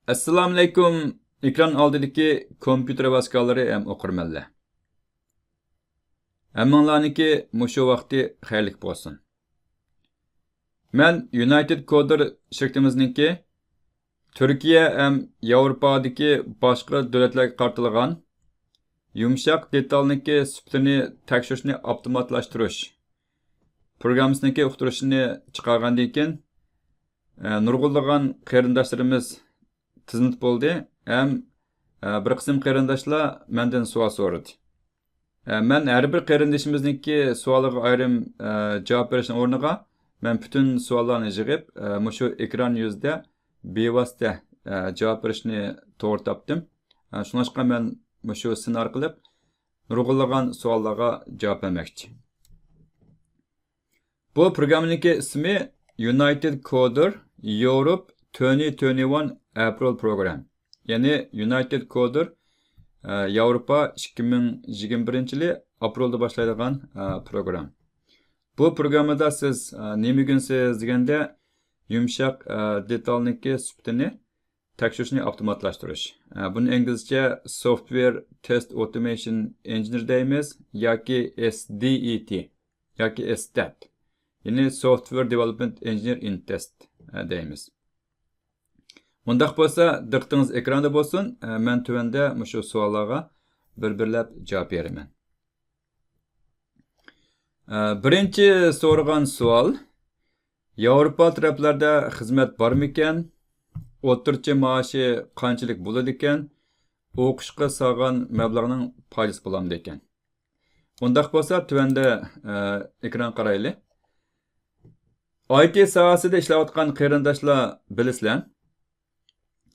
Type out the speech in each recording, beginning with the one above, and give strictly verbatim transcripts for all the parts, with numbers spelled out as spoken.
ئەسسالامۇئەلەيكۇم، ئېكران ئالدىدىكى كومپيۇتېر ھەۋەسكارلىرى ھەم ئوقۇرمەنلەر. ھەممىڭلارنىڭكى مۇشۇ ۋاقتى خەيرلىك بولسۇن. مەن يۇنايتېد كودېر شىركىتىمىزنىڭكى تۈركىيە ھەم ياۋروپادىكى باشقا دۆلەتلەرگە قارىتىلغان يۇمشاق دېتالنىڭكى سۈپىتىنى تەكشۈرۈشنى ئاپتوماتلاشتۇرۇش پروگراممىسىنىڭكى ئۇقتۇرۇشىنى چىقارغاندىن كېيىن، ئە، نۇرغۇنلىغان قېرىنداشلىرىمىز تىزىملىتىپ بولدى ھەم، ئە، بىر قىسىم قېرىنداشلار مەندىن سوئال سورىدى. ئە، مەن ھەر بىر قېرىندىشىمىزنىڭكى سوئالىغا ئايرىم، ئە، جاۋاب بېرىشنىڭ ئورنىغا، مەن پۈتۈن سوئاللارنى يىغىپ، ئە، مۇشۇ ئېكران يۈزىدە بىۋاسىتە، ئە، جاۋاب بېرىشنى توغرا تاپتىم. ئە، شۇڭلاشقا مەن مۇشۇ سىن ئارقىلىق نۇرغۇنلىغان سوئاللارغا جاۋاب بەرمەكچى. بۇ پروگراممىنىڭكى ئىسمى يۇنايتېد كودېر يۇروپ تۆنتى تۆنتى ۋان ئەپرىل پروگرام. يەنى يۇنايتېد كودېر، ئە، ياۋروپا ئىككى مىڭ يىگىرمە بىرىنچى يىلى ئاپرېلدا باشلايدىغان، ئە، پروگرام. بۇ پروگراممىدا سىز، ئە، نېمە ئۆگىنىسىز دېگەندە، يۇمشاق، ئە، دېتالنىڭكى سۈپىتىنى تەكشۈرۈشنى ئاپتوماتلاشتۇرۇش. ئە، بۇنى ئىنگلىزچە Software Test Automation Engineer دەيمىز ياكى S D E T ياكى S T A T. يەنى Software Development Engineer in Test، ئە، دەيمىز. مۇنداق بولسا، دىققىتىڭىز ئېكراندا بولسۇن. ئە، مەن تۆۋەندە مۇشۇ سوئاللارغا بىر-بىرلەپ جاۋاب بېرىمەن. ئە، بىرىنچى سورىغان سوئال، ياۋروپا تەرەپلەردە خىزمەت بارمىكەن؟ ئوتتۇرىچە مائاشى قانچىلىك بولىدىكەن؟ ئوقۇشقا سالغان مەبلەغنىڭ پايدىسى بولامدىكەن؟ ئۇنداق بولسا، تۆۋەندە، ئە، ئېكران قارايلى. I T ساھەسىدە ئىشلەۋاتقان قېرىنداشلار بىلىسىلەر.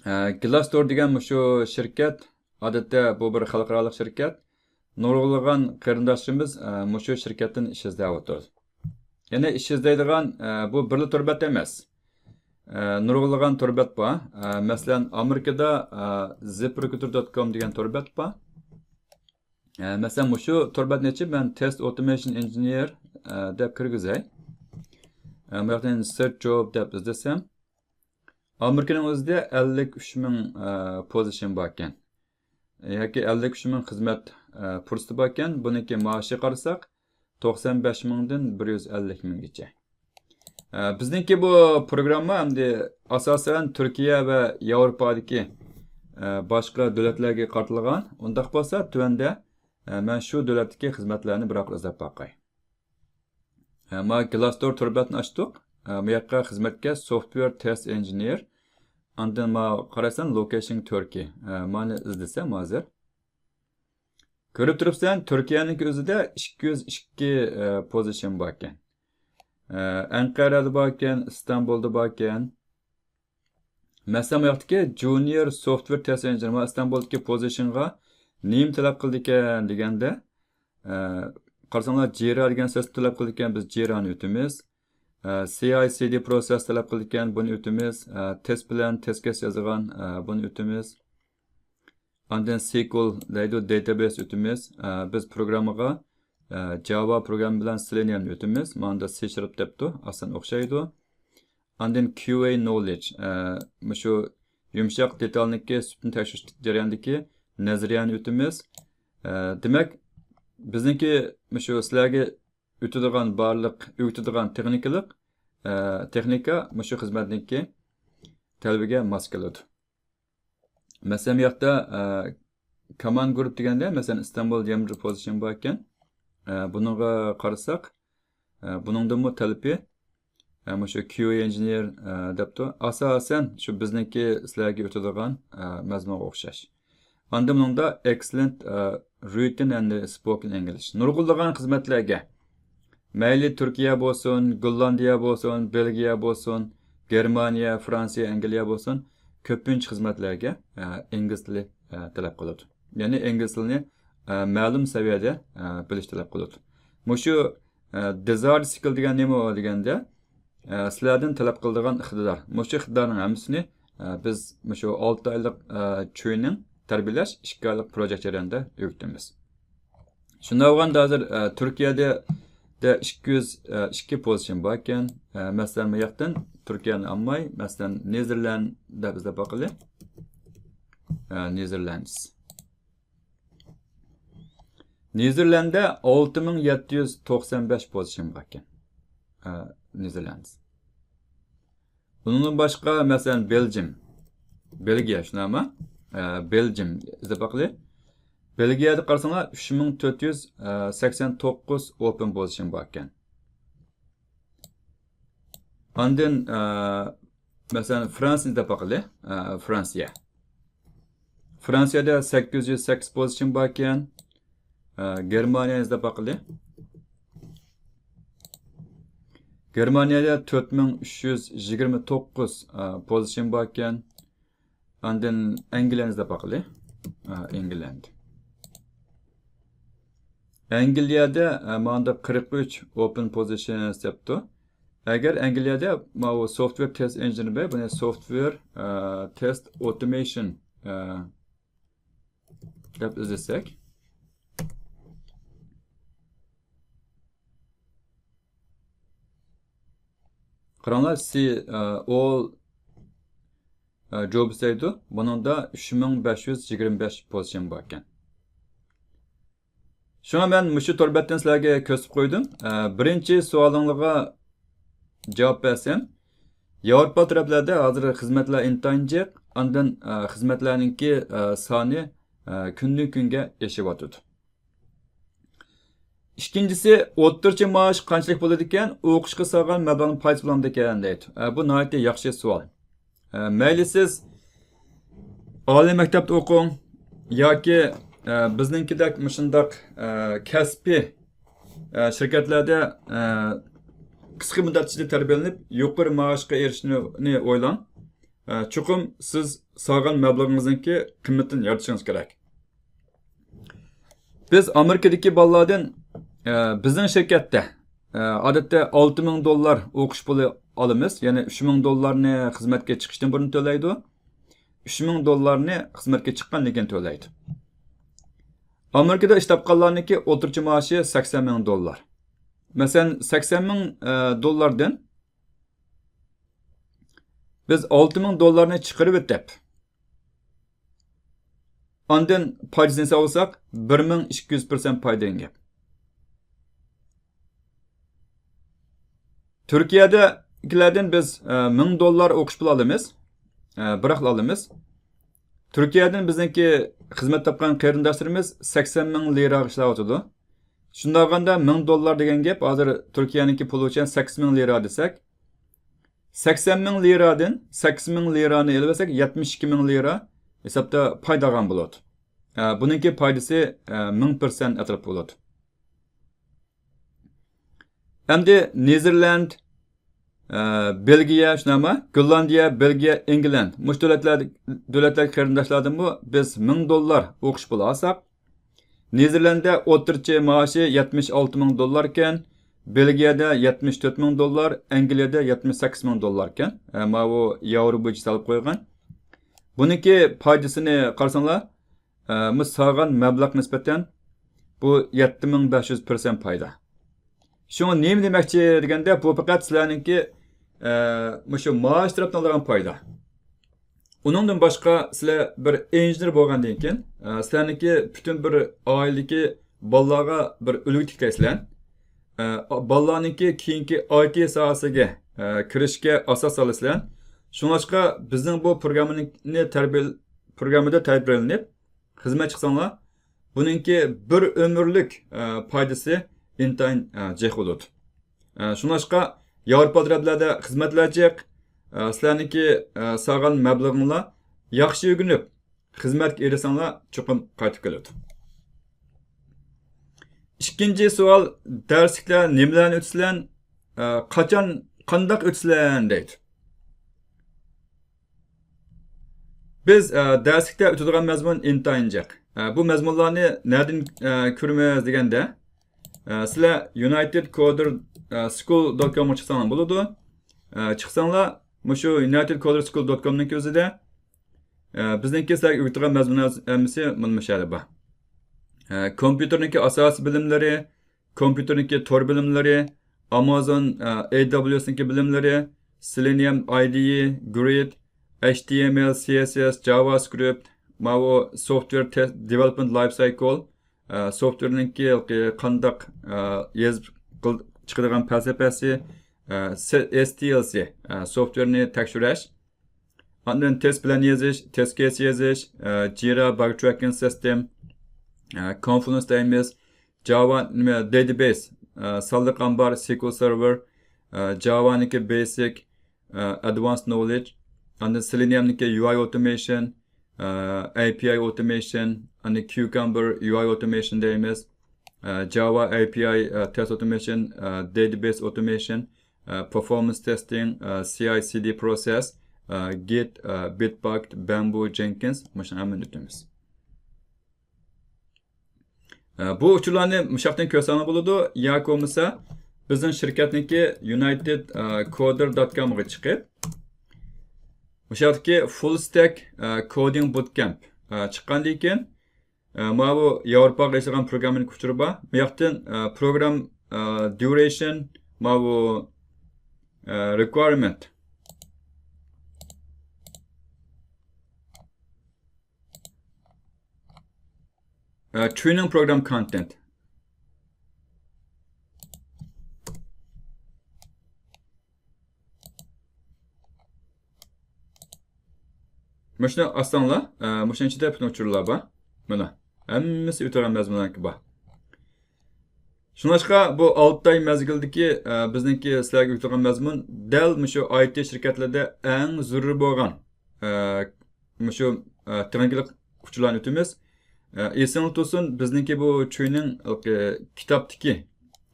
ئە، گلاستور دېگەن مۇشۇ شىركەت، ئادەتتە بۇ بىر خەلقئارالىق شىركەت. نۇرغۇنلىغان قېرىنداشلىرىمىز، ئە، مۇشۇ شىركەتتىن ئىش ئىزدەۋاتىدۇ. يەنى ئىش ئىزدەيدىغان، ئە، بۇ بىرلا تور بەت ئەمەس. ئە، نۇرغۇنلىغان تور بەت بار. ئە، مەسىلەن، ئامېرىكىدا، ئە، ZipRecruiter dot com دېگەن تور بەت بار. ئە، مەسىلەن، مۇشۇ تور بەتنى ئېچىپ، مەن Test Automation Engineer، ئە، دەپ كىرگۈزەي. ئە، بۇ ياقتىن Search Job دەپ ئىزدىسەم، ئامېرىكىنىڭ ئۆزىدە ئەللىك ئۈچ مىڭ، ئە، پوزىشن باركەن. ياكى ئەللىك ئۈچ مىڭ خىزمەت، ئە، پۇرسىتى باركەن. بۇنىڭكى مائاشىغا قارىساق، توقسان بەش مىڭدىن بىر يۈز ئەللىك مىڭگىچە. ئە، بىزنىڭكى بۇ پروگرامما ئەمدى ئاساسەن تۈركىيە ۋە ياۋروپادىكى، ئە، باشقا دۆلەتلەرگە قارىتىلغان. ئۇنداق بولسا، تۆۋەندە، ئە، مەن شۇ دۆلەتتىكى خىزمەتلەرنى بىراقلا ئىزدەپ باقاي. ئە، ما گلاستور تور بەتنى ئاچتۇق. ئە، بۇ ياققا خىزمەتكە Software Test Engineer. ئاندىن ما قارايسەن، Location Turkey. ئە، مانى ئىزدىسەم ھازىر. كۆرۈپ تۇرۇپسەن، تۈركىيەنىڭكى ئۆزىدە ئىككى يۈز ئىككى، ئە، پوزىشن باركەن. ئە، ئەنقەرەدە باركەن، ئىستانبۇلدا باركەن. مەسىلەن، بۇ ياقتىكى Junior Software Test Engineer، ما ئىستانبۇلدىكى پوزىشنغا نېمە تەلەپ قىلىدىكەن دېگەندە، ئە، قارىساڭلار، جىرا دېگەن سىستېم تەلەپ قىلىدىكەن، بىز جىرانى ئۆتىمىز. ئە، C I C D پروسېس تەلەپ قىلىدىكەن، بۇنى ئۆتىمىز. ئە، تېست پىلان، تېست كېس يازغان، ئە، بۇنى ئۆتىمىز. ئاندىن سىكۇل دەيدۇ، داتابەيس ئۆتىمىز. ئە، بىز پروگراممىغا، ئە، جاۋا پروگرامما بىلەن سېلېنىيەمنى ئۆتىمىز. ماندا سى شارپ دەپتۇ، ئاسان ئوخشايدۇ. ئاندىن كيۇ ئەي نولېدژ، ئە، مۇشۇ يۇمشاق دېتالنىڭكى سۈپىتىنى تەكشۈرۈش جەريانىدىكى نەزەرىيەنى ئۆتىمىز. ئە، دېمەك، بىزنىڭكى مۇشۇ سىلەرگە ئۆتىدىغان بارلىق، ئۆگىتىدىغان تېخنىكىلىق، ئە، تېخنىكا مۇشۇ خىزمەتنىڭكى تەلىپىگە ماس كېلىدۇ. مەسىلەن، بۇ ياقتا، ئە، كاماند گۇرۇپ دېگەندە، مەسىلەن، ئىستانبۇلدا يەنە بىر پوزىشن بار ئىكەن. ئە، بۇنىڭغا قارىساق، ئە، بۇنىڭدىمۇ تەلىپى، ئە، مۇشۇ كيۇ ئەي ئىنژېنېر، ئە، دەپتۇ. ئاساسەن شۇ بىزنىڭكى سىلەرگە ئۆتىدىغان، ئە، مەزمۇنغا ئوخشاش. ئاندىن بۇنىڭدا excellent، ئە، written and spoken English. نۇرغۇنلىغان خىزمەتلەرگە، مەيلى تۈركىيە بولسۇن، گوللاندىيە بولسۇن، بېلگىيە بولسۇن، گېرمانىيە، فرانسىيە، ئەنگلىيە بولسۇن، كۆپىنچە خىزمەتلەرگە، ئە، ئىنگلىز تىلى، ئە، تەلەپ قىلىدۇ. يەنى ئىنگلىز تىلىنى، ئە، مەلۇم سەۋىيەدە، ئە، بىلىش تەلەپ قىلىدۇ. مۇشۇ، ئە، desired skill دېگەن نېمە دېگەندە، ئە، سىلەردىن تەلەپ قىلىدىغان ئىقتىدار. مۇشۇ ئىقتىدارنىڭ ھەممىسىنى، ئە، بىز مۇشۇ ئالتە ئايلىق، ئە، ترېنىنگ، تەربىيەلەش ئىككى ئايلىق پروجېكت جەريانىدا ئۆگىتىمىز. شۇنداق بولغاندا ھازىر، ئە، تۈركىيەدە، دە ئىككى يۈز، ئە، ئىككى پوزىشن بار ئىكەن. ئە، مەسىلەن، بۇ ياقتىن تۈركىيەنى ئالماي، مەسىلەن، نېدېرلاند دەپ ئىزدەپ باقىلى. ئە، نېدېرلاندس. نېدېرلانددا ئالتە مىڭ يەتتە يۈز توقسان بەش پوزىشن بار ئىكەن. ئە، نېدېرلاندس. ئۇنىڭدىن باشقا، مەسىلەن، بېلجىم، بېلگىيە، شۇنداقمۇ؟ ئە، بېلجىم ئىزدەپ باقىلى. بېلگىيەدە قارىساڭلار، ئۈچ مىڭ تۆت يۈز سەكسەن توققۇز ئوپېن پوزىشن بار ئىكەن. ئاندىن، ئە، مەسىلەن، فرانسىيەنى ئىزدەپ باقىلى. ئە، فرانسىيە. فرانسىيەدە سەككىز يۈز سەككىز پوزىشن بار ئىكەن. ئە، گېرمانىيەنى ئىزدەپ باقىلى. گېرمانىيەدە تۆت مىڭ ئۈچ يۈز يىگىرمە توققۇز، ئە، پوزىشن بار ئىكەن. ئاندىن ئەنگلىيەنى ئىزدەپ باقىلى. ئە، ئېنگلەند. ئەنگلىيەدە، ئە، ماندا قىرىق ئۈچ ئوپېن پوزىشن دەپتۇ. ئەگەر ئەنگلىيەدە ماۋۇ سوفتۋېر تېست ئىنژېنېر بار، بۇنى سوفتۋېر، ئە، تېست ئوتومېيشن، ئە، دەپ ئىزدىسەك. قاراڭلار، سى، ئە، ئول، ئە، جوبس دەيدۇ. بۇنىڭدا ئۈچ مىڭ بەش يۈز يىگىرمە بەش پوزىشن بار ئىكەن. شۇڭا مەن مۇشۇ تور بەتتىن سىلەرگە كۆرسىتىپ قويدۇم. ئە، بىرىنچى سوئالىڭلارغا جاۋاب بەرسەم، ياۋروپا تەرەپلەردە ھازىر خىزمەتلەر ئىنتايىن جىق، ئاندىن، ئە، خىزمەتلەرنىڭكى، ئە، سانى، ئە، كۈندىن كۈنگە ئېشىۋاتىدۇ. ئىككىنچىسى، ئوتتۇرىچە مائاش قانچىلىك بولىدىكەن، ئوقۇشقا سالغان مەبلەغنىڭ پايدىسى بولامدىكەن دەيدۇ. ئە، بۇ ناھايىتى ياخشى سوئال. ئە، مەيلى سىز ئالىي مەكتەپتە ئوقۇڭ ياكى، ئە، بىزنىڭكىدەك مۇشۇنداق، ئە، كەسپىي، ئە، شىركەتلەردە، ئە، قىسقا مۇددەت ئىچىدە تەربىيەلىنىپ يۇقىرى مائاشقا ئېرىشىشنى ئويلاڭ. ئە، چوقۇم سىز سالغان مەبلىغىڭىزنىڭكى قىممىتىنى يارىتىشىڭىز كېرەك. بىز ئامېرىكىدىكى بالىلاردىن، ئە، بىزنىڭ شىركەتتە، ئە، ئادەتتە ئالتە مىڭ دوللار ئوقۇش پۇلى ئالىمىز، يەنى ئۈچ مىڭ دوللارنى خىزمەتكە چىقىشتىن بۇرۇن تۆلەيدۇ، ئۈچ مىڭ دوللارنى خىزمەتكە چىققاندىن كېيىن تۆلەيدۇ. ئامېرىكىدا ئىش تاپقانلارنىڭكى ئوتتۇرىچە مائاشى سەكسەن مىڭ دوللار. مەسىلەن، سەكسەن مىڭ، ئە، دوللاردىن بىز ئالتە مىڭ دوللارنى چىقىرىۋېتىپ، ئاندىن پايدىسىنى ھېسابلىساق، بىر مىڭ ئىككى يۈز پىرسەنت پايدا دېگەن گەپ. تۈركىيەدىكىلەردىن بىز، ئە، مىڭ دوللار ئوقۇش پۇلى ئالىمىز. ئە، بىراقلا ئالىمىز. تۈركىيەدىن بىزنىڭكى خىزمەت تاپقان قېرىنداشلىرىمىز سەكسەن مىڭ لىراغا ئىشلەۋاتىدۇ. شۇنداق بولغاندا مىڭ دوللار دېگەن گەپ، ھازىر تۈركىيەنىڭكى پۇلى بويىچە سەككىز مىڭ لىرا دېسەك، سەكسەن مىڭ لىرادىن سەككىز مىڭ لىرانى ئېلىۋەتسەك، يەتمىش ئىككى مىڭ لىرا ھېسابتا پايدا ئالغان بولىدۇ. ئە، بۇنىڭكى پايدىسى، ئە، مىڭ پىرسەنت ئەتراپى بولىدۇ. ئەمدى نېدېرلاند، ئە، بېلگىيە، شۇنداقمۇ؟ گوللاندىيە، بېلگىيە، ئىنگلەند. مۇشۇ دۆلەتلەر، دۆلەتلەردىكى قېرىنداشلاردىنمۇ بىز مىڭ دوللار ئوقۇش پۇلى ئالساق، نېدېرلانددا ئوتتۇرىچە مائاشى يەتمىش ئالتە مىڭ دوللار ئىكەن، بېلگىيەدە يەتمىش تۆت مىڭ دوللار، ئەنگلىيەدە يەتمىش سەككىز مىڭ دوللار ئىكەن. ئە، ماۋۇ ياۋرو بويىچە سېلىپ قويغان. بۇنىڭكى پايدىسىنى قارىساڭلار، ئە، مۇشۇ سالغان مەبلەغ نىسبەتەن بۇ يەتتە مىڭ بەش يۈز پىرسەنت پايدا. شۇڭا نېمە دېمەكچى دېگەندە، بۇ پەقەت سىلەرنىڭكى، ئە، مۇشۇ مائاش تەرەپتىن ئالىدىغان پايدا. ئۇنىڭدىن باشقا سىلەر بىر ئىنژېنېر بولغاندىن كېيىن، ئە، سىلەرنىڭكى پۈتۈن بىر ئائىلىدىكى بالىلارغا بىر ئۈلگە تىكلەيسىلەر. ئە، بالىلارنىڭكى كېيىنكى ئايتى ساھەسىگە، ئە، كىرىشكە ئاساس سالىسىلەر. شۇڭلاشقا بىزنىڭ بۇ پروگراممىنى تەربىيە-، پروگراممىدا تەربىيەلىنىپ خىزمەت چىقساڭلار، بۇنىڭكى بىر ئۆمۈرلۈك، ئە، پايدىسى ئىنتايىن، ئە، جىق بولىدۇ. ئە، شۇڭلاشقا ياۋروپا دۆلەتلەردە خىزمەتلەر جىق، ئە، سىلەرنىڭكى، ئە، سالغان مەبلىغىڭلار ياخشى ئۆگىنىپ، خىزمەتكە ئېرىشسەڭلار چوقۇم قايتىپ كېلىدۇ. ئىككىنچى سوئال، دەرسلىكلەر نېمىلەرنى ئۆتىسىلەن، ئە، قاچان، قانداق ئۆتىسىلەن دەيدۇ. بىز، ئە، دەرسلىكتە ئۆتىدىغان مەزمۇن ئىنتايىن جىق. ئە، بۇ مەزمۇنلارنى نەدىن، ئە، كۆرىمىز دېگەندە، ئە، سىلەر يۇنايتېد كودېر، ئە، سكۇل دوت كومغا چىقساڭلار بولىدۇ. ئە، چىقساڭلار مۇشۇ يۇنايتېد كودېر سكۇل دوت كومنىڭكى ئۆزىدە، ئە، بىزنىڭكى سىلەرگە ئۆگىتىدىغان مەزمۇنلار ھەممىسى مۇنۇ مۇشۇ يەردە بار. ئە، كومپيۇتېرنىڭكى ئاساسىي بىلىملىرى، كومپيۇتېرنىڭكى تور بىلىملىرى، ئامازون، ئە، ئەي دابلىيۇ ئېسنىڭكى بىلىملىرى، سېلېنىيۇم ئاي دى ئى، گرىد، ئەيچ تى ئېم ئېل، سى ئېس ئېس، جاۋاسكرىپت، ماۋۇ سوفتۋېر تېست دېۋېلوپمېنت لايف سايكل، ئە، سوفتۋېرنىڭكى قانداق، ئە، يېزىپ قىل-، چىقىدىغان پەلسەپىسى، ئە، سې-، ئېس تى ئېل سى، ئە، سوفتۋېرنى تەكشۈرۈش. ئاندىن تېست پىلان يېزىش، تېست كېيس يېزىش، ئە، جىرا باگ تراكىنگ سىستېم، ئە، كونفلۇئنس دەيمىز، جاۋا، نېمە، داتابەيس، ئە، سانلىق ئامبار، سىكۋېل سېرۋېر، ئە، جاۋانىڭكى بەيسىك، ئە، ئادۋانس نولېدژ، ئاندىن سېلېنىيەمنىڭكى يۇ ئاي ئوتومېيشن، ئە، ئەي پىي ئاي ئوتومېيشن، ئاندىن كيۇكامبېر يۇ ئاي ئوتومېيشن دەيمىز، ئە، جاۋا ئەي پىي ئاي، ئە، تېست ئوتومېيشن، ئە، داتابەيس ئوتومېيشن، ئە، پېرفورمانس تېستىنگ، ئە، سى ئاي سى دى پروسېس، ئە، گىت، ئە، بىتباكېت، بامبۇ، جېنكىنس، مۇشۇنىڭ ھەممىنى ئۆتىمىز. ئە، بۇ ئۇچۇرلارنى مۇشاقتىن كۆرسەڭلار بولىدۇ، ياكى بولمىسا بىزنىڭ شىركەتنىڭكى يۇنايتېد كودېر دوت كومغا چىقىپ، مۇشاقتىكى فۇل ستەك كودىنگ بوتكەمپ چىققاندىن كېيىن، ئە، ماۋۇ ياۋروپاغا ئېچىلغان پروگراممىنىڭ ئۇچۇرى بار. بۇ ياقتىن، ئە، پروگرام، ئە، ديۇرېيشن، ماۋۇ، ئە، رىكۋايرمېنت. ئە، ترېينىنگ پروگرام كونتېنت. مۇشۇنى ئاچساڭلار، ئە، مۇشۇنىڭ ئىچىدە پۈتۈن ئۇچۇرلار بار. مانا، ھەممىسى ئۆتۈلگەن مەزمۇنلارنىڭكى بار. شۇڭلاشقا بۇ ئالتە ئاي مەزگىلدىكى، ئە، بىزنىڭكى سىلەرگە ئۆتۈلگەن مەزمۇن دەل مۇشۇ ئاي تى شىركەتلەردە ئەڭ زۆرۈر بولغان، ئە، مۇشۇ، ئە، تېخنىكىلىق ئۇچۇرلارنى ئۆتىمىز. ئە، ئېسىڭلار تۇرسۇن، بىزنىڭكى بۇ ترېينىنگ، ئە، كىتابتىكى،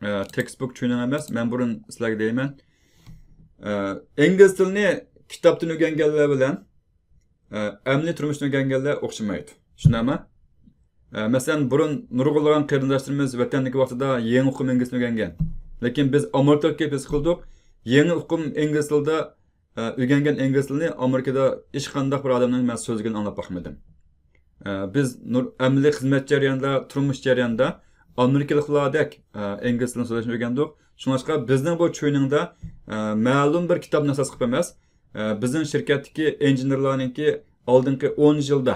ئە، تېكىستبۇك ترېينىنگ ئەمەس. مەن بۇرۇن سىلەرگە دەيمەن، ئە، ئىنگلىز تىلىنى كىتابتىن ئۆگەنگەنلەر بىلەن، ئە، ئەمەلىي تۇرمۇشتىن ئۆگەنگەنلەر ئوخشىمايدۇ. شۇنداقمۇ؟ ئە، مەسىلەن، بۇرۇن نۇرغۇنلىغان قېرىنداشلىرىمىز ۋەتەندىكى ۋاقتىدا يېڭى ئۇقۇم ئىنگلىز تىلىنى ئۆگەنگەن. لېكىن بىز ئامېرىكىغا كېلىپ ھېس قىلدۇق، يېڭى ئۇقۇم ئىنگلىز تىلىدا ئە، ئۆگەنگەن ئىنگلىز تىلىنى ئامېرىكىدا ھېچقانداق بىر ئادەمنىڭ مەن سۆزلىگىنىنى ئاڭلاپ باقمىدىم. ئە، بىز نۇر-، ئەمەلىي خىزمەت جەريانىدا، تۇرمۇش جەريانىدا ئامېرىكىلىقلاردەك، ئە، ئىنگلىز تىلىنى سۆزلەشنى ئۆگەندۇق. شۇڭلاشقا بىزنىڭ بۇ ترېينىنگدا، ئە، مەلۇم بىر كىتابنى ئاساس قىلىپ ئەمەس، ئە، بىزنىڭ شىركەتتىكى ئىنژېنېرلارنىڭكى ئالدىنقى ئون يىلدا،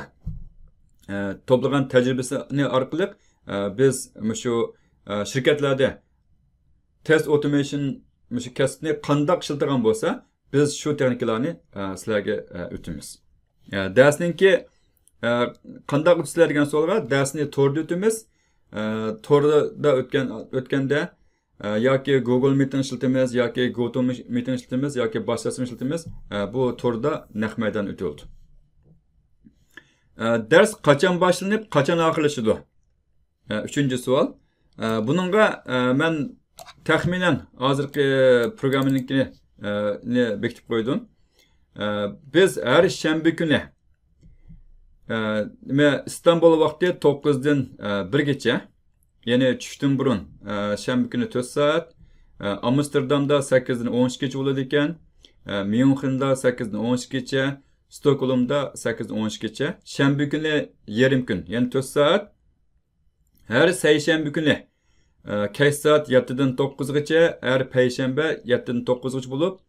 ئە، توپلىغان تەجرىبىسىنى ئارقىلىق، ئە، بىز مۇشۇ، ئە، شىركەتلەردە تېست ئوتومېيشن مۇشۇ كەسىپنى قانداق ئىشلىتىدىغان بولسا، بىز شۇ تېخنىكىلارنى، ئە، سىلەرگە، ئە، ئۆتىمىز. ئە، دەرسنىڭكى، ئە، قانداق ئۆتىسىلەر دېگەن سوئالغا، دەرسنى توردا ئۆتىمىز. ئە، توردا ئۆتكەن، ئۆتكەندە، ئە، ياكى گۇگل مىتىڭ ئىشلىتىمىز، ياكى گوتو مىتىڭ ئىشلىتىمىز، ياكى باشقا ئىشلىتىمىز. ئە، بۇ توردا نەق مەيدان ئۆتۈلىدۇ. ئە، دەرس قاچان باشلىنىپ، قاچان ئاخىرلىشىدۇ؟ ئە، ئۈچىنچى سوئال. ئە، بۇنىڭغا، ئە، مەن تەخمىنەن ھازىرقى پروگراممىنىڭكىنى، ئە، نى بېكىتىپ قويدۇم. ئە، بىز ھەر شەنبە كۈنى، ئە، نېمە، ئىستانبۇل ۋاقتى توققۇزدىن، ئە، بىرگىچە، يەنى چۈشتىن بۇرۇن، ئە، شەنبە كۈنى تۆت سائەت، ئە، ئامستېردامدا سەككىزدىن ئون ئىككىگىچە بولىدىكەن، ئە، ميۇنخېندا سەككىزدىن ئون ئىككىگىچە، ستوكھولمدا سەككىزدىن ئون ئىككىگىچە، شەنبە كۈنى يېرىم كۈن، يەنى تۆت سائەت، ھەر سەيشەنبە كۈنى، ئە، كەچ سائەت يەتتىدىن توققۇزغىچە، ھەر پەيشەنبە يەتتىدىن توققۇزغىچە بولۇپ،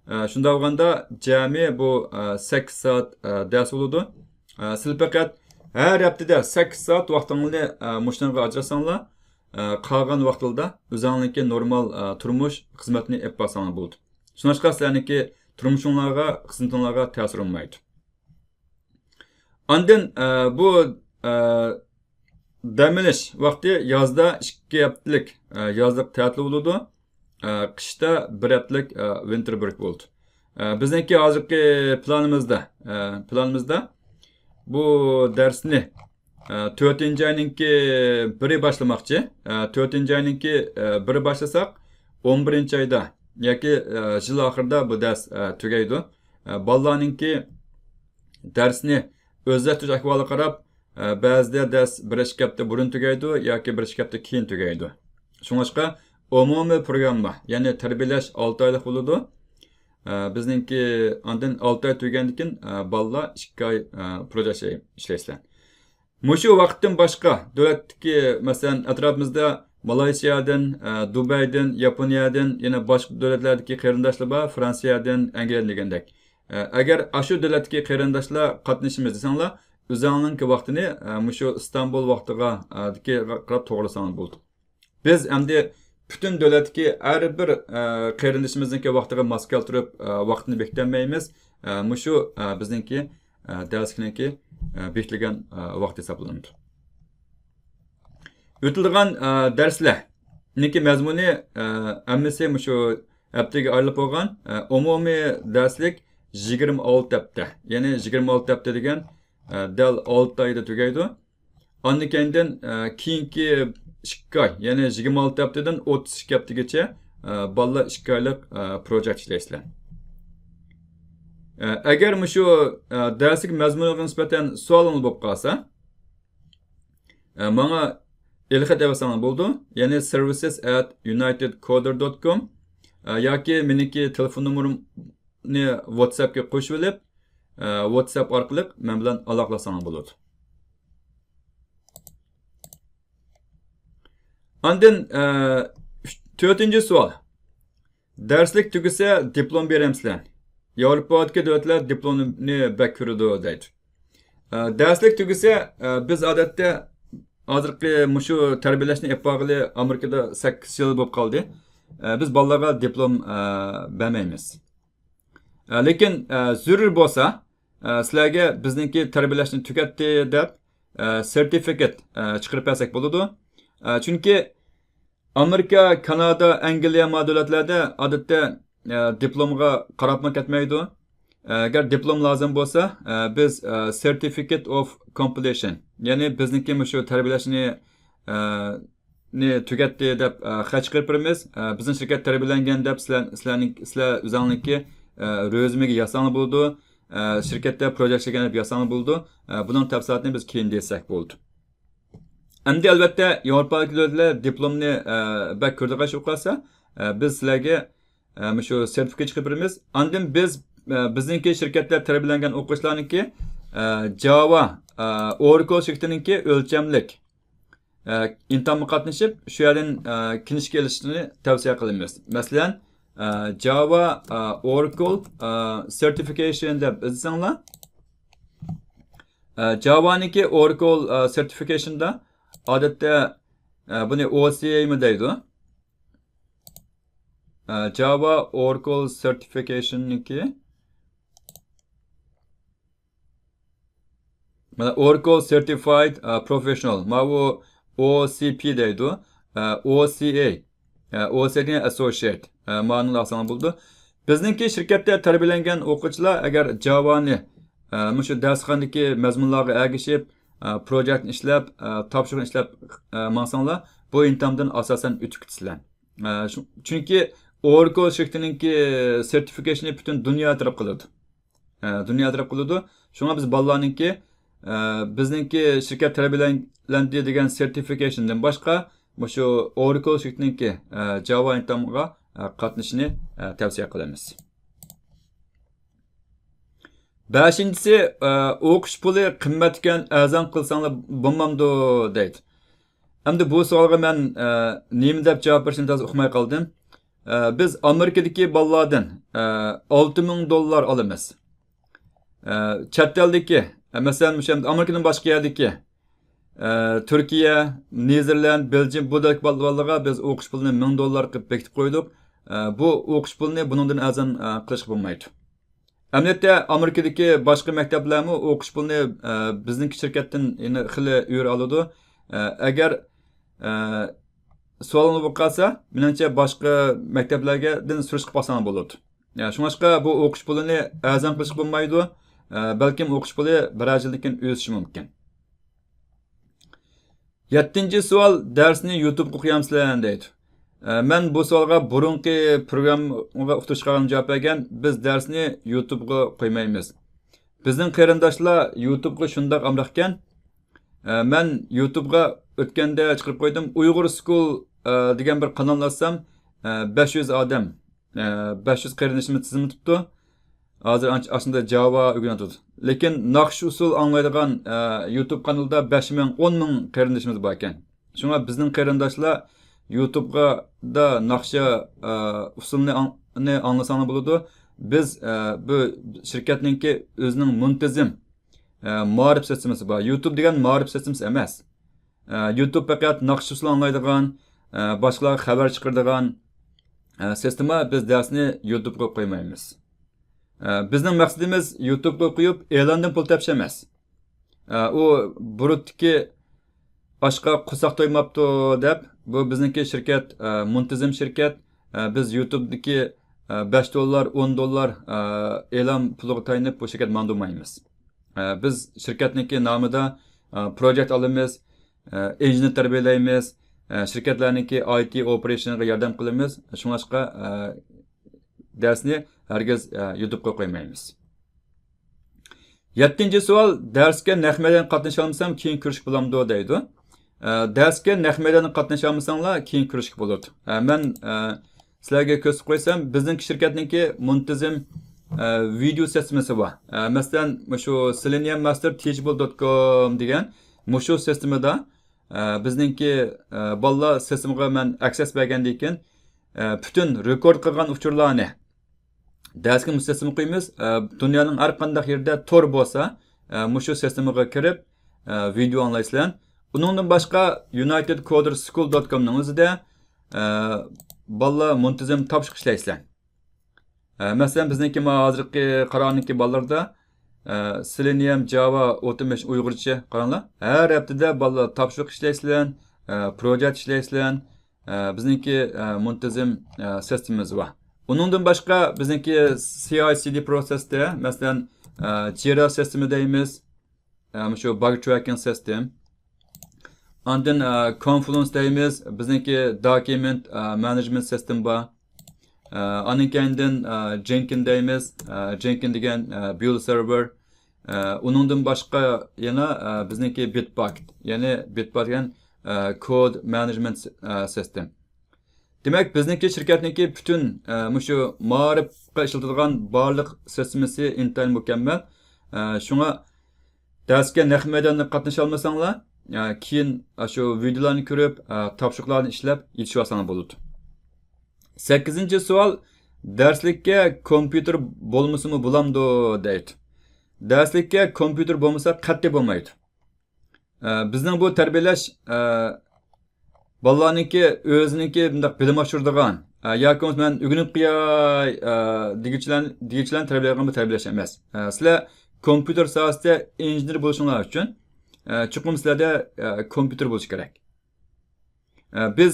ئە، شۇنداق بولغاندا جەمئىي بۇ، ئە، سەككىز سائەت، ئە، دەرس بولىدۇ. ئە، سىلەر پەقەت ھەر ھەپتىدە سەككىز سائەت ۋاقتىڭلارنى، ئە، مۇشۇنىڭغا ئاجراتساڭلار، ئە، قالغان ۋاقتىڭلاردا ئۆزۈڭلارنىڭكى نورمال، ئە، تۇرمۇش خىزمەتنى ئېلىپ بارساڭلار بولىدۇ. شۇڭلاشقا سىلەرنىڭكى تۇرمۇشۇڭلارغا، خىزمىتىڭلارغا تەسىر بولمايدۇ. ئاندىن، ئە، بۇ، ئە، دەم ئېلىش ۋاقتى يازدا ئىككى ھەپتىلىك، ئە، يازلىق تەتىل بولىدۇ. ئە، قىشتا بىر ھەپتىلىك، ئە، ۋىنتېر برېك بولىدۇ. ئە، بىزنىڭكى ھازىرقى پىلانىمىزدا، ئە، پىلانىمىزدا بۇ دەرسنى، ئە، تۆتىنچى ئاينىڭكى بىرى باشلىماقچى. ئە، تۆتىنچى ئاينىڭكى، ئە، بىرى باشلىساق، ئون بىرىنچى ئايدا ياكى، ئە، يىل ئاخىرىدا بۇ دەرس، ئە، تۈگەيدۇ. ئە، بالىلارنىڭكى دەرسنى ئۆزلەشتۈرۈش ئەھۋالىغا قاراپ، ئە، بەزىدە دەرس بىر ئىككى ھەپتە بۇرۇن تۈگەيدۇ ياكى بىر ئىككى ھەپتە كېيىن تۈگەيدۇ. شۇڭلاشقا ئومۇمىي پروگرامما، يەنى تەربىيەلەش ئالتە ئايلىق بولىدۇ. ئە، بىزنىڭكى ئاندىن ئالتە ئاي تۈگىگەندىن كېيىن، ئە، بالىلار ئىككى ئاي، ئە، پروژېكت ئىشلەيسىلەر. مۇشۇ ۋاقىتتىن باشقا دۆلەتتىكى، مەسىلەن، ئەتراپىمىزدا مالايسىيادىن، ئە، دۇبەيدىن، ياپونىيەدىن، يەنە باشقا دۆلەتلەردىكى قېرىنداشلار بار، فرانسىيەدىن، ئەنگلىيەدىن دېگەندەك. ئە، ئەگەر ئاشۇ دۆلەتتىكى قېرىنداشلار قاتنىشىمىز دېسەڭلار، ئۆزۈڭنىڭكى ۋاقتىنى، ئە، مۇشۇ ئىستانبۇل ۋاقتىغا، ئە، دىكى قاراپ توغرىلىساڭلار بولىدۇ. بىز ئەمدى پۈتۈن دۆلەتتىكى ھەر بىر، ئە، قېرىندىشىمىزنىڭكى ۋاقتىغا ماس كەلتۈرۈپ، ئە، ۋاقىتنى بېكىتەلمەيمىز. ئە، مۇشۇ، ئە، بىزنىڭكى، ئە، دەرسلىكنىڭكى، ئە، بېكىتىلگەن، ئە، ۋاقتى ھېسابلىنىدۇ. ئۆتۈلىدىغان، ئە، دەرسلەرنىڭكى مەزمۇنى، ئە، ھەممىسى مۇشۇ ھەپتىگە ئايرىلىپ بولغان، ئە، ئومۇمىي دەرسلىك يىگىرمە ئالتە ھەپتە. يەنى يىگىرمە ئالتە ھەپتە دېگەن، ئە، دەل ئالتە ئايدا تۈگەيدۇ. ئاندىن كەينىدىن، ئە، كېيىنكى ئىككى ئاي، يەنى يىگىرمە ئالتە ھەپتىدىن ئوتتۇز ئىككى ھەپتىگىچە، ئە، بالىلار ئىككى ئايلىق، ئە، پروجېكت ئىشلەيسىلەر. ئە، ئەگەر مۇشۇ، ئە، دەرسلىك مەزمۇنىغا نىسبەتەن سوئالىڭىز بولۇپ قالسا، ئە، ماڭا ئېلخەت ئەۋەتسەڭلار بولىدۇ. يەنى services at unitedcoder dot com، ئە، ياكى مېنىڭكى تېلېفون نومۇرۇمنى ۋاتساپقا قوشۇۋېلىپ، ئە، ۋاتساپ ئارقىلىق مەن بىلەن ئالاقىلاشساڭلار بولىدۇ. ئاندىن، ئە، ئۈچ-، تۆتىنچى سوئال. دەرسلىك تۈگىسە دىپلوم بېرەمسىلەر؟ ياۋروپادىكى دۆلەتلەر دىپلومنى بەك كۆرىدۇ دەيدۇ. ئە، دەرسلىك تۈگىسە، ئە، بىز ئادەتتە ھازىرقى مۇشۇ تەربىيەلەشنى ئېلىپ بارغىلى ئامېرىكىدا سەككىز يىل بولۇپ قالدى. ئە، بىز بالىلارغا دىپلوم، ئە، بەرمەيمىز. ئە، لېكىن، ئە، زۆرۈر بولسا، ئە، سىلەرگە بىزنىڭكى تەربىيەلەشنى تۈگەتتى دەپ، ئە، سېرتىفىكات، ئە، چىقىرىپ بەرسەك بولىدۇ. ئە، چۈنكى ئامېرىكا، كانادا، ئەنگلىيە ما دۆلەتلەردە ئادەتتە، ئە، دىپلومغا قاراپمۇ كەتمەيدۇ. ئە، ئەگەر دىپلوم لازىم بولسا، ئە، بىز، ئە، Certificate of Completion، يەنى بىزنىڭكى مۇشۇ تەربىيەلەشنى، ئە، نى تۈگەتتى دەپ، ئە، خەت چىقىرىپ بېرىمىز. ئە، بىزنىڭ شىركەت تەربىيەلەنگەن دەپ سىلەر، سىلەرنىڭ، سىلەر ئۆزۈڭلىكى، ئە، رېزيۇمېگە يازساڭلار بولىدۇ. ئە، شىركەتتە پروجېكت ئىشلىگەن دەپ يازساڭلار بولىدۇ. ئە، بۇنىڭ تەپسىلاتىنى بىز كېيىن دېسەك بولىدۇ. ئەمدى ئەلۋەتتە ياۋروپادىكى دۆلەتلەر دىپلومنى، ئە، بەك كۆرىدىغان ئىش بولۇپ قالسا، ئە، بىز سىلەرگە، ئە، مۇشۇ سېرتىفىكات چىقىرىپ بېرىمىز. ئاندىن بىز، ئە، بىزنىڭكى شىركەتتە تەربىيەلەنگەن ئوقۇغۇچىلارنىڭكى، ئە، جاۋا، ئە، ئوراكل شىركىتىنىڭكى ئۆلچەملىك، ئە، ئىمتىھانغا قاتنىشىپ، شۇ يەردىن، ئە، كىنىشكا ئېلىشنى تەۋسىيە قىلىمىز. مەسىلەن، ئە، جاۋا، ئە، ئوراكل، ئە، سېرتىفىكەيشن دەپ ئىزدىسەڭلار، ئە، جاۋانىڭكى ئوراكل، ئە، سېرتىفىكەيشندا ئادەتتە، ئە، بۇنى ئو سى ئەيمۇ دەيدۇ. ئە، جاۋا ئوراكل سېرتىفىكەيشننىڭكى، مانا، ئوراكل سېرتىفايد، ئە، پروفېشنال. ماۋۇ ئو سى پى دەيدۇ. ئە، ئو سى ئەي. ئە، ئو سى ئەي دېگەن ئەسسوسىيېت. ئە، مانىنى ئالساڭلار بولىدۇ. بىزنىڭكى شىركەتتە تەربىيەلەنگەن ئوقۇغۇچىلار ئەگەر جاۋانى، ئە، مۇشۇ دەرسخانىدىكى مەزمۇنلارغا ئەگىشىپ، ئە، پروجېكتنى ئىشلەپ، ئە، تاپشۇرۇقنى ئىشلەپ، ئە، ماڭساڭلار، بۇ ئىمتىھاندىن ئاساسەن ئۆتۈپ كېتىسىلەر. ئە، شۇ-، چۈنكى ئوراكل شىركىتىنىڭكى سېرتىفىكەيشنى پۈتۈن دۇنيا تەرەپ قىلىدۇ. ئە، دۇنيا تەرەپ قىلىدۇ. شۇڭا بىز بالىلارنىڭكى، ئە، بىزنىڭكى شىركەت تەربىيەلەندى دېگەن سېرتىفىكەيشندىن باشقا، مۇشۇ ئوراكل شىركىتىنىڭكى، ئە، جاۋا ئىمتىھانغا، ئە، قاتنىشىشنى، ئە، تەۋسىيە قىلىمىز. بەشىنچىسى، ئە، ئوقۇش پۇلى قىممەت ئىكەن، ئەرزان قىلساڭلار بولمامدۇ دەيدۇ. ئەمدى بۇ سوئالغا مەن، ئە، نېمە دەپ جاۋاب بېرىشنى تازا ئۇقماي قالدىم. ئە، بىز ئامېرىكىدىكى بالىلاردىن، ئە، ئالتە مىڭ دوللار ئالىمىز. ئە، چەت ئەلدىكى، ئە، مەسىلەن، مۇشۇ ئامېرىكىدىن باشقا يەردىكى، ئە، تۈركىيە، نېدېرلاند، بېلجىيەم، بۇ دەك بالىلارغا بىز ئوقۇش پۇلىنى مىڭ دوللار قىلىپ بېكىتىپ قويدۇق. ئە، بۇ ئوقۇش پۇلىنى بۇنىڭدىن ئەرزان، ئە، قىلىشقا بولمايدۇ. ئەمەلىيەتتە، ئامېرىكىدىكى باشقا مەكتەپلەرمۇ ئوقۇش پۇلىنى، ئە، بىزنىڭكى شىركەتتىن يەنە خېلى ئۆرە ئالىدۇ. ئە، ئەگەر، ئە، سوئالىڭىز بولۇپ قالسا، مېنىڭچە باشقا مەكتەپلەردىن سۈرۈشتە قىلىپ باقساڭلار بولىدۇ. ئە، شۇڭلاشقا بۇ ئوقۇش پۇلىنى ئەرزان قىلىشقا بولمايدۇ. ئە، بەلكىم ئوقۇش پۇلى بىرەر يىلدىن كېيىن ئۆسۈشى مۇمكىن. يەتتىنچى سوئال، دەرسنى يۇتۇبقا قويامسىلەر دەيدۇ. ئە، مەن بۇ سوئالغا بۇرۇنقى پروگراممىغا ئۇقتۇرۇش قىلغاندا جاۋاب بەرگەن، بىز دەرسنى يۇتۇبقا قويمايمىز. بىزنىڭ قېرىنداشلار يۇتۇبقا شۇنداق ئامراقكەن. ئە، مەن يۇتۇبقا ئۆتكەندە چىقىرىپ قويدۇم. ئۇيغۇر سكۇل، ئە، دېگەن بىر قانالنى ئاچسام، ئە، بەش يۈز ئادەم، ئە، بەش يۈز قېرىندىشىمىز تىزىملىتىپتۇ. ھازىر ئانچە-، ئاشۇنداق جاۋا ئۆگىنىۋاتىدۇ. لېكىن ناخشا ئۇسسۇل ئاڭلايدىغان، ئە، يۇتۇب قانىلىدا بەش مىڭ، ئون مىڭ قېرىندىشىمىز باركەن. شۇڭا بىزنىڭ قېرىنداشلار يۇتۇبقا دا ناخشا، ئە، ئۇسسۇلنى ئاڭ-، نى ئاڭلىساڭلار بولىدۇ. بىز، ئە، بۇ شىركەتنىڭكى ئۆزىنىڭ مۇنتىزىم، ئە، مائارىپ سىستېمىسى بار. يۇتۇب دېگەن مائارىپ سىستېمىسى ئەمەس. ئە، يۇتۇب پەقەت ناخشا ئۇسسۇل ئاڭلايدىغان، ئە، باشقىلارغا خەۋەر چىقىرىدىغان، ئە، سىستېما. بىز دەرسنى يۇتۇبقا قويمايمىز. ئە، بىزنىڭ مەقسىتىمىز يۇتۇبقا قويۇپ ئېلاندىن پۇل تېپىش ئەمەس. ئە، ئۇ بۇرۇتتىكى ئاشقا قورساق تويماپتۇ دەپ، بۇ بىزنىڭكى شىركەت، ئە، مۇنتىزىم شىركەت. ئە، بىز يۇتۇبتىكى، ئە، بەش دوللار، ئون دوللار، ئە، ئېلان پۇلىغا تايىنىپ بۇ شىركەت ماڭدۇرمايمىز. ئە، بىز شىركەتنىڭكى نامىدا، ئە، پروجېكت ئالىمىز، ئە، ئىنژېنېر تەربىيەلەيمىز، ئە، شىركەتلەرنىڭكى ئاي تى ئوپېرېيشنىغا ياردەم قىلىمىز. شۇڭلاشقا، ئە، دەرسنى ھەرگىز، ئە، يۇتۇبقا قويمايمىز. يەتتىنچى سوئال، دەرسكە نەق مەيدانغا قاتنىشالمىسام كېيىن كۆرۈشكە بولامدۇ دەيدۇ. ئە، دەرسكە نەق مەيدانغا قاتنىشالمىساڭلار كېيىن كۆرۈشكە بولىدۇ. ئە، مەن، ئە، سىلەرگە كۆرسىتىپ قويسام، بىزنىڭكى شىركەتنىڭكى مۇنتىزىم، ئە، ۋىدېئو سىستېمىسى بار. ئە، مەسىلەن، مۇشۇ سېلېنىيەم ماستېر تىچىبىل دوت كوم دېگەن مۇشۇ سىستېمىدا، ئە، بىزنىڭكى، ئە، بالىلار سىستېمىغا مەن ئەكسېس بەرگەندىن كېيىن، ئە، پۈتۈن رېكورد قىلغان ئۇچۇرلارنى دەرسكە مۇشۇ سىستېمىغا قويىمىز. ئە، دۇنيانىڭ ھەر قانداق يېرىدە تور بولسا، ئە، مۇشۇ سىستېمىغا كىرىپ، ئە، ۋىدېئو ئاڭلايسىلەر. ئۇنىڭدىن باشقا يۇنايتېد كودېر سكۇل دوت كومنىڭ ئۆزىدە، ئە، بالىلار مۇنتىزىم تاپشۇرۇق ئىشلەيسىلەر. ئە، مەسىلەن، بىزنىڭكى ما ھازىرقى قارانىڭكى بالىلىرىدا، ئە، سېلېنىيەم، جاۋا، ئوتومېشن، ئۇيغۇرچە قاراڭلار. ھەر ھەپتىدە بالىلار تاپشۇرۇق ئىشلەيسىلەر، ئە، پروجېكت ئىشلەيسىلەر. ئە، بىزنىڭكى، ئە، مۇنتىزىم، ئە، سىستېمىمىز بار. ئۇنىڭدىن باشقا بىزنىڭكى سى ئاي سى دى پروسېستا، مەسىلەن، ئە، جىرا سىستېمى دەيمىز، ئە، مۇشۇ باگ تراكىنگ سىستېم. ئاندىن، ئە، كونفلۇئنس دەيمىز، بىزنىڭكى دوكۇمېنت، ئە، مانېجمېنت سىستېم بار. ئە، ئاندىن كەينىدىن، ئە، جېنكىن دەيمىز، ئە، جېنكىن دېگەن، ئە، بيۇلد سېرۋېر. ئە، ئۇنىڭدىن باشقا يەنە، ئە، بىزنىڭكى بىتباكېت، يەنى بىتباكېت دېگەن، ئە، كود مانېجمېنت س-، ئە، سىستېم. دېمەك، بىزنىڭكى شىركەتنىڭكى پۈتۈن، ئە، مۇشۇ مائارىپقا ئىشلىتىدىغان بارلىق سىستېمىسى ئىنتايىن مۇكەممەل. ئە، شۇڭا دەرسكە نەق مەيداندا قاتنىشالمىساڭلار، ئە، كېيىن ئاشۇ ۋىدېئولارنى كۆرۈپ، ئە، تاپشۇرۇقلارنى ئىشلەپ يېتىشىۋالساڭلار بولىدۇ. سەككىزىنچى سوئال، دەرسلىككە كومپيۇتېر بولمىسىمۇ بولامدۇ دەيدۇ. دەرسلىككە كومپيۇتېر بولمىسا قەتئىي بولمايدۇ. ئە، بىزنىڭ بۇ تەربىيەلەش، ئە، بالىلارنىڭكى ئۆزىنىڭكى بۇنداق بىلىم ئاشۇرىدىغان، ئە، ياكى بولمىسا مەن ئۆگىنىپ قوياي، ئە، دېگۈچىلەر، دېگۈچىلەرنى تەربىيەلەيدىغان بىر تەربىيەلەش ئەمەس. ئە، سىلەر كومپيۇتېر ساھەسىدە ئىنژېنېر بولۇشۇڭلار ئۈچۈن، ئە، چوقۇم سىلەردە، ئە، كومپيۇتېر بولۇشى كېرەك. ئە، بىز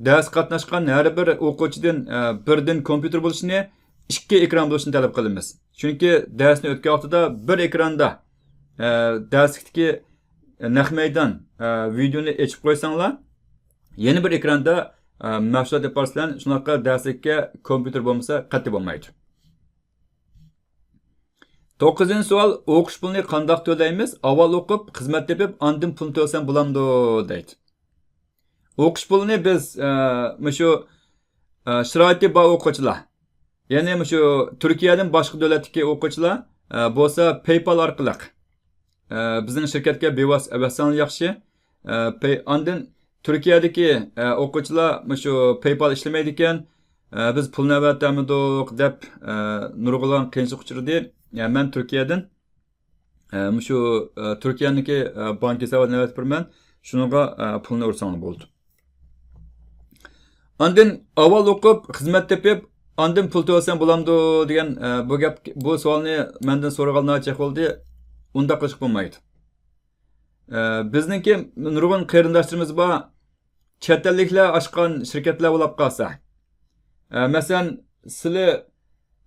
دەرس قاتناشقان ھەر بىر ئوقۇغۇچىدىن، ئە، بىردىن كومپيۇتېر بولۇشىنى، ئىككى ئېكران بولۇشىنى تەلەپ قىلىمىز. چۈنكى دەرسنى ئۆتكەن ۋاقتىدا بىر ئېكراندا، ئە، دەرسلىكتىكى نەق مەيدان، ئە، ۋىدېونى ئېچىپ قويساڭلار، يەنە بىر ئېكراندا، ئە، مەشغۇلات ئېلىپ بارىسىلەر. شۇنداقلا دەرسلىككە كومپيۇتېر بولمىسا قەتئىي بولمايدۇ. توققۇزىنچى سوئال، ئوقۇش پۇلىنى قانداق تۆلەيمىز؟ ئاۋۋال ئوقۇپ، خىزمەت تېپىپ، ئاندىن پۇلنى تۆلىسەم بولامدۇ؟ دەيدۇ. ئوقۇش پۇلىنى بىز، ئە، مۇشۇ، ئە، شارائىتى بار ئوقۇغۇچىلار، يەنى مۇشۇ تۈركىيەدىن باشقا دۆلەتتىكى ئوقۇغۇچىلار، ئە، بولسا پەيپال ئارقىلىق، ئە، بىزنىڭ شىركەتكە بىۋاسىتە ئەۋەتسەڭلار ياخشى. ئە، پەي-، ئاندىن تۈركىيەدىكى، ئە، ئوقۇغۇچىلار مۇشۇ پەيپال ئىشلىمەيدىكەن، ئە، بىز پۇلنى ئەۋەتەلمىدۇق دەپ، ئە، نۇرغۇنلىغان قىيىنچىلىق ئۇچرىدى. يا، مەن تۈركىيەدىن، ئە، مۇشۇ، ئە، تۈركىيەنىڭكى، ئە، بانك ھېسابىدىن ئەۋەتىپ بېرىمەن. شۇنىڭغا، ئە، پۇلنى ئۇرساڭلار بولىدۇ. ئاندىن ئاۋۋال ئوقۇپ، خىزمەت تېپىپ، ئاندىن پۇل تۆلىسەم بولامدۇ دېگەن، ئە، بۇ گەپ، بۇ سوئالنى مەندىن سورىغانلار جىق بولدى. ئۇنداق قىلىشقا بولمايدۇ. ئە، بىزنىڭكى نۇرغۇن قېرىنداشلىرىمىز بار، چەت ئەللىكلەر ئاچقان شىركەتلەر بولاپ قالسا. ئە، مەسىلەن، سىلى،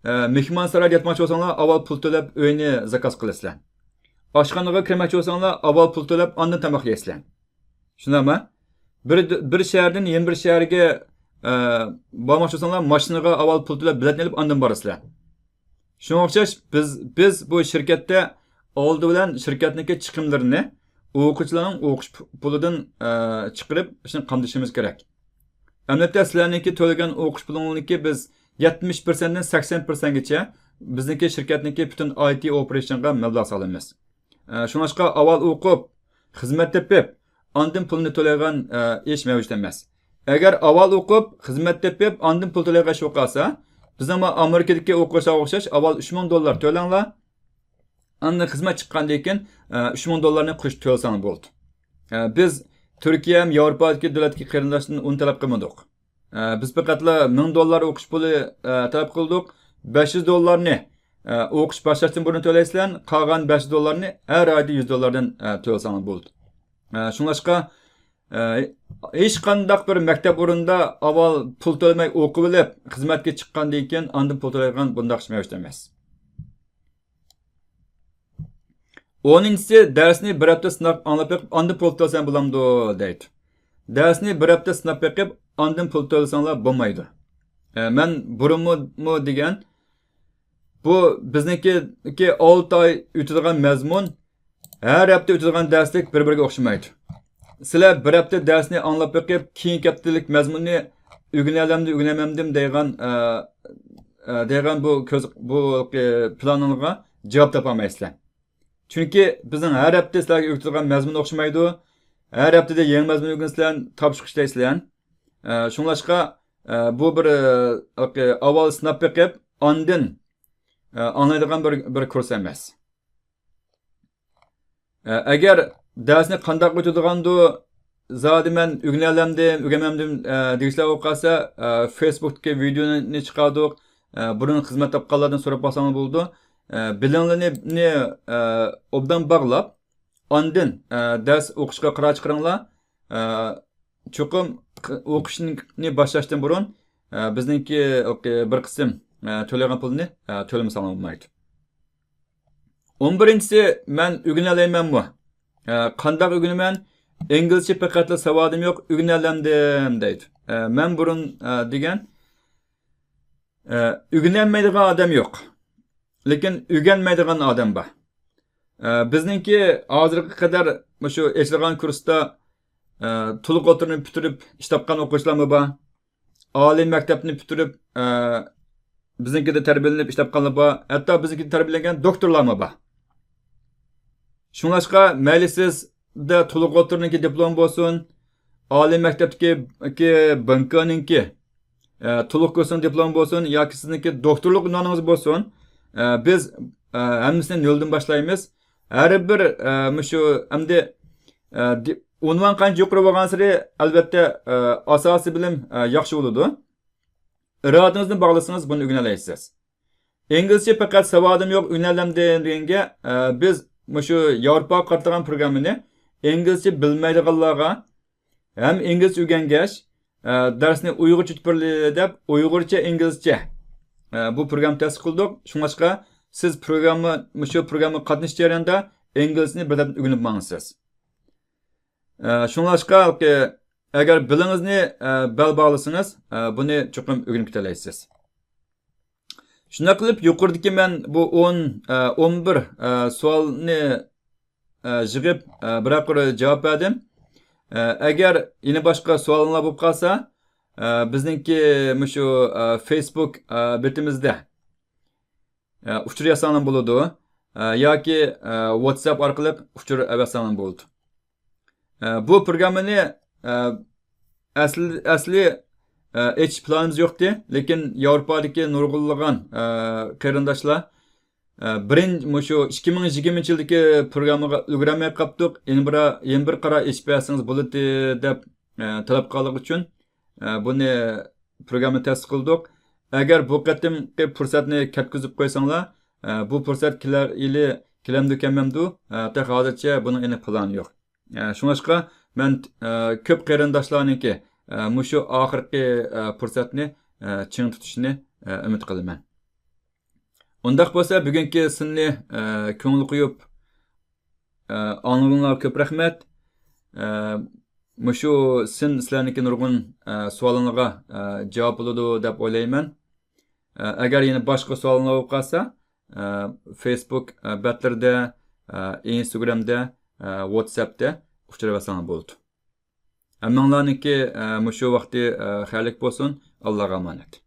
ئە، مېھمانسارايدا ياتماقچى بولساڭلار، ئاۋۋال پۇل تۆلەپ ئۆينى زاكاز قىلىسىلەر. ئاشخانىغا كىرمەكچى بولساڭلار، ئاۋۋال پۇل تۆلەپ، ئاندىن تاماق يەيسىلەر. شۇنداقمۇ؟ بىر، بىر شەھەردىن يەنە بىر شەھەرگە، ئە، بارماقچى بولساڭلار، ماشىنىغا ئاۋۋال پۇل تۆلەپ، بېلەتنى ئېلىپ، ئاندىن بارىسىلەر. شۇنىڭغا ئوخشاش، بىز، بىز بۇ شىركەتتە ئالدى بىلەن شىركەتنىڭكى چىقىملىرىنى ئوقۇغۇچىلارنىڭ ئوقۇش پۇ-، پۇلىدىن، ئە، چىقىرىپ، شۇنى قامدىشىمىز كېرەك. ئەمەلىيەتتە سىلەرنىڭكى تۆلىگەن ئوقۇش پۇلۇڭلارنىڭكى بىز يەتمىش پىرسەنتتىن سەكسەن پىرسەنتكىچە بىزنىڭكى شىركەتنىڭكى پۈتۈن ئاي تى ئوپېرېيشنغا مەبلەغ سالىمىز. ئە، شۇڭلاشقا ئاۋۋال ئوقۇپ، خىزمەت تېپىپ، ئاندىن پۇلنى تۆلەيدىغان، ئە، ئىش مەۋجۇت ئەمەس. ئەگەر ئاۋۋال ئوقۇپ، خىزمەت تېپىپ، ئاندىن پۇل تۆلەيدىغان ئىش بولۇپ قالسا، بىزنىڭ مانا ئامېرىكىدىكى ئوقۇغۇچىلارغا ئوخشاش، ئاۋۋال ئۈچ مىڭ دوللار تۆلەڭلار، ئاندىن خىزمەت چىققاندىن كېيىن، ئە، ئۈچ مىڭ دوللارنى قوشۇپ تۆلىسەڭلار بولىدۇ. ئە، بىز تۈركىيە ھەم ياۋروپادىكى دۆلەتتىكى قېرىنداشتىن ئۇنى تەلەپ قىلمىدۇق. ئە، بىز پەقەتلا مىڭ دوللار ئوقۇش پۇلى، ئە، تەلەپ قىلدۇق. بەش يۈز دوللارنى، ئە، ئوقۇش باشلاشتىن بۇرۇن تۆلەيسىلەر، قالغان بەش يۈز دوللارنى ھەر ئايدا يۈز دوللاردىن، ئە، تۆلىسەڭلار بولىدۇ. ئە، شۇڭلاشقا، ئە، ھېچقانداق بىر مەكتەپ ئورنىدا ئاۋۋال پۇل تۆلىمەي ئوقۇۋېلىپ، خىزمەتكە چىققاندىن كېيىن ئاندىن پۇل تۆلەيدىغان بۇنداق ئىش مەۋجۇت ئەمەس. ئونىنچىسى، دەرسنى بىر ھەپتە سىناپ ئاڭلاپ بېقىپ، ئاندىن پۇل تۆلىسەڭ بولامدۇ دەيدۇ. دەرسنى بىر ھەپتە سىناپ بېقىپ، ئاندىن پۇل تۆلىسەڭلار بولمايدۇ. ئە، مەن بۇرۇنمۇ دېگەن، بۇ بىزنىڭكى ئالتە ئاي ئۆتىدىغان مەزمۇن، ھەر ھەپتە ئۆتىدىغان دەرسلىك بىر-بىرىگە ئوخشىمايدۇ. سىلەر بىر ھەپتە دەرسنى ئاڭلاپ بېقىپ، كېيىنكى ھەپتىلىك مەزمۇننى ئۆگىنەلەمدىم، ئۆگىنەلمەمدىم دەيدىغان، ئە، ئە، دەيدىغان بۇ كۆز، بۇ، ئە، پىلانىڭغا جاۋاب تاپالمايسىلەر. چۈنكى بىزنىڭ ھەر ھەپتە سىلەرگە ئۆگىتىدىغان مەزمۇن ئوخشىمايدۇ. ھەر ھەپتىدە يېڭى مەزمۇن ئۆگىنىسىلەر، تاپشۇرۇق ئىشلەيسىلەر. ئە، شۇڭلاشقا، ئە، بۇ بىر، ئە، ئاۋۋال سىناپ بېقىپ، ئاندىن، ئە، ئاڭلايدىغان بىر، بىر كۇرس ئەمەس. ئە، ئەگەر دەرسنى قانداق ئۆتىدىغاندۇ، زادى مەن ئۆگىنەلەمدىم، ئۆگەنمەمدىم، ئە، دېگۈچىلەر بولۇپ قالسا، ئە، فېيسبۇكتىكى ۋىدېونى چىقاردۇق. ئە، بۇرۇن خىزمەت تاپقانلاردىن سوراپ باقساڭلار بولىدۇ. ئە، بىلىڭلىنى، ئە، ئوبدان باغلاپ، ئاندىن، ئە، دەرس ئوقۇشقا قارار چىقىرىڭلار. ئە، چوقۇم ق-، ئوقۇشنى باشلاشتىن بۇرۇن، ئە، بىزنىڭكى، ئە، بىر قىسىم، ئە، تۆلەيدىغان پۇلنى، ئە، تۆلىمىسەڭلار بولمايدۇ. ئون بىرىنچىسى، مەن ئۆگىنەلەيمەنمۇ؟ ئە، قانداق ئۆگىنىمەن؟ ئىنگلىزچە پەقەتلا ساۋادىم يوق، ئۆگىنەلەمدىم دەيدۇ. ئە، مەن بۇرۇن، ئە، دېگەن، ئە، ئۆگىنەلمەيدىغان ئادەم يوق. لېكىن ئۆگەنمەيدىغان ئادەم بار. ئە، بىزنىڭكى ھازىرغا قەدەر مۇشۇ ئېچىلغان كۇرستا، ئە، تولۇق ئوتتۇرىنى پۈتتۈرۈپ ئىش تاپقان ئوقۇغۇچىلارمۇ بار. ئالىي مەكتەپنى پۈتتۈرۈپ، ئە، بىزنىڭكىدە تەربىيەلىنىپ ئىش تاپقانلار بار. ھەتتا بىزنىڭكىدە تەربىيەلەنگەن دوكتورلارمۇ بار. شۇڭلاشقا مەيلى سىزدە تولۇق ئوتتۇرىنىڭكى دىپلومى بولسۇن، ئالىي مەكتەپتىكى، كى، بىڭكنىڭكى، ئە، تولۇق كۇرسنىڭ دىپلومى بولسۇن ياكى سىزنىڭكى دوكتورلۇق ئۇنۋانىڭىز بولسۇن، ئە، بىز، ئە، ھەممىسىنى نۆلدىن باشلايمىز. ھەر بىر، ئە، مۇشۇ ئەمدى، ئە، دى-، ئۇنۋان قانچە يۇقىرى بولغانسېرى، ئەلۋەتتە، ئە، ئاساسىي بىلىم، ئە، ياخشى بولىدۇ. ئىرادىڭىزنى باغلىسىڭىز، بۇنى ئۆگىنەلەيسىز. ئىنگلىزچە پەقەت ساۋادىم يوق، ئۆگىنەلەمدىم دېگەنگە، ئە، بىز مۇشۇ ياۋروپاغا قارىتىلغان پروگراممىنى ئىنگلىزچە بىلمەيدىغانلارغا ھەم ئىنگلىزچە ئۆگەنگەچ، ئە، دەرسنى ئۇيغۇرچە تۈپۈرلى دەپ، ئۇيغۇرچە ئىنگلىزچە، ئە، بۇ پروگرامما تەسىس قىلدۇق. شۇڭلاشقا سىز پروگرامما، مۇشۇ پروگراممىغا قاتنىشىش جەريانىدا ئىنگلىزچىنى بىردەم ئۆگىنىپ ماڭىسىز. ئە، شۇڭلاشقا، ئەگەر بېلىڭىزنى، ئە، بەل باغلىسىڭىز، ئە، بۇنى چوقۇم ئۆگىنىپ كېتەلەيسىز. شۇنداق قىلىپ، يۇقىرىدىكى مەن بۇ ئون، ئە، ئون بىر، ئە، سوئالنى، ئە، يىغىپ، ئە، بىرەر قۇر جاۋاب بەردىم. ئە، ئەگەر يەنە باشقا سوئالىڭلار بولۇپ قالسا، ئە، بىزنىڭكى مۇشۇ، ئە، فېيسبۇك، ئە، بېتىمىزدە، ئە، ئۇچۇر يازساڭلار بولىدۇ، ئە، ياكى، ئە، ۋاتساپ ئارقىلىق ئۇچۇر ئەۋەتسەڭلار بولىدۇ. ئە، بۇ پروگراممىنى، ئە، ئەسلى، ئەسلى، ئە، ئېچىش پىلانىمىز يوقتى، لېكىن ياۋروپادىكى نۇرغۇنلىغان، ئە، قېرىنداشلار، ئە، بىرىن-، مۇشۇ ئىككى مىڭ يىگىرمىنچى يىلدىكى پروگراممىغا ئۈلگۈرەلمەي قاپتۇق، يەنە بىر، يەنە بىر قارار ئېچىپ بەرسىڭىز بولىدۇ، دەپ، ئە، تەلەپ قىلغانلىقى ئۈچۈن، ئە، بۇنى پروگرامما تەسىس قىلدۇق. ئەگەر بۇ قېتىمقى پۇرسەتنى كەتكۈزۈپ قويساڭلار، ئە، بۇ پۇرسەت كېلەر يىلى كېلەمدۇ، كەلمەمدۇ، ئە، تېخى ھازىرچە بۇنىڭ ئېنىق پىلانى يوق. ئە، شۇڭلاشقا مەن، ئە، كۆپ قېرىنداشلارنىڭكى، ئە، مۇشۇ ئاخىرقى، ئە، پۇرسەتنى، ئە، چىڭ تۇتۇشىنى، ئە، ئۈمىد قىلىمەن. ئۇنداق بولسا، بۈگۈنكى سىننى، ئە، كۆڭۈل قويۇپ، ئە، ئاڭلىغىنىڭلارغا كۆپ رەھمەت. ئە، مۇشۇ سىن سىلەرنىڭكى نۇرغۇن، ئە، سوئالىڭلارغا، ئە، جاۋاب بولىدۇ دەپ ئويلايمەن. ئە، ئەگەر يەنە باشقا سوئالىڭلار بولۇپ قالسا، ئە، فېيسبۇك، ئە، بەتلىرىدە، ئە، ئىنستاگرامدا، ئە، ۋاتساپتا ئۇچۇرلىۋەتسەڭلار بولىدۇ. ھەممىڭلارنىڭكى، ئە، مۇشۇ ۋاقتى، ئە، خەيرلىك بولسۇن. ئاللاغا ئامانەت.